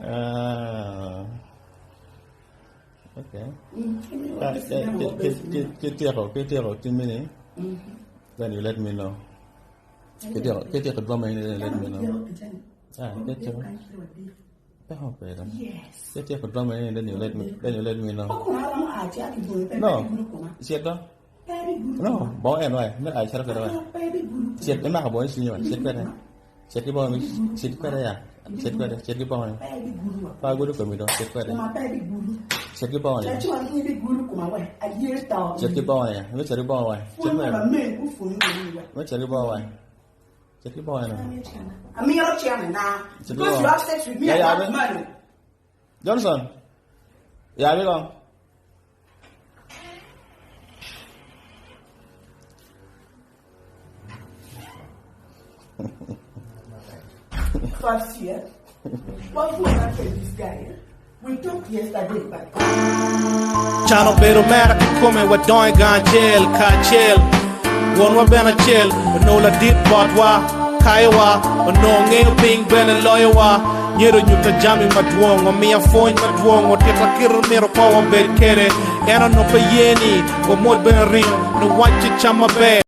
Ah. Okay. Kityeko, kityeko timini, then you let me know. Kityeko, kityeko drama ini, then you let me know. Ah, kityeko. Peko kwede. Kityeko drama ini, then you let me, then you let me know. No, cit do. No, bongo en wai, me ai cito kwede wai. Cit, imako bongo i cingi wai, cit kwede. Cit ki bongo, cit kwede ya. Cit kwede, cit ki bongo ni. Pe agudo komi do, cit kwede. Cit ki bongo ni. Cit ki bongo ni ya. Imi cit ki bongo wai. Cit kwede. Imi cit ki bongo wai. Cit ki bongo ni. Cit ki bongo. Ya yabe. Johnson. Yabe kong. First year, what would I tell this guy? Eh? We talked yesterday, but. Can obedo mera kikome wadongo i gang acel kacel. Wonwa bene acel onongo ladit botwa, kayowa, onongo ngeyo piny bene loyowa. Nyedo onyutta jami madwong, omiya pwony madwong, otitta kit omito kwo wabed kwede. En onongo pe ye ni wamwod bene ringo, nongo wacci cam maber.